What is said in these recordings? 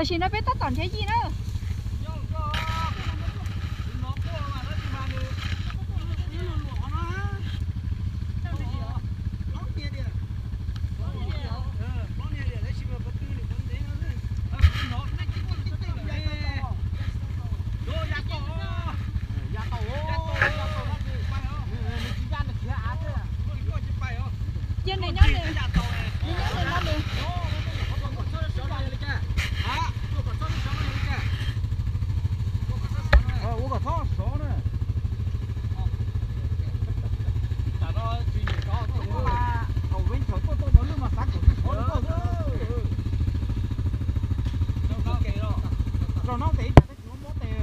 Tam sim no peb tab tom nrhiav yij na. Cia nws nyob nws, nws nyob nws no nws. Ua kom txhob sov na. Kaum veis chaw tuaj tau no lwj mas xav kom sov li koj xwb. Rau no tes ib tsam teb tsis muab tes.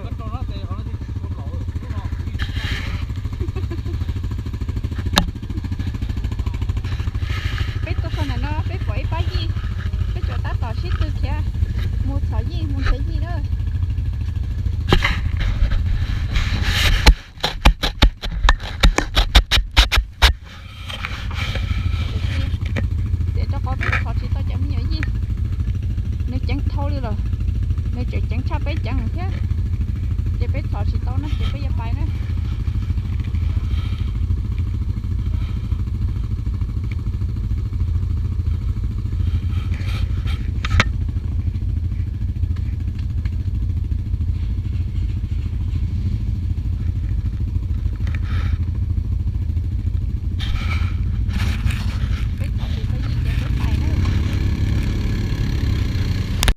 Peb tuaj txog ntawm no peb pom ib pab yij, peb tsuas tab tom sib tw khiav mus txhom yij mus nrhiav yij na. Tiam rau qhov peb txhom tsis tau cov me nyuam yij, nws ceev dhau li lawm, nws tseem ceev tshaj peb ceev thiab. Ces peb txhom tsis tau na ces peb yuav pais na.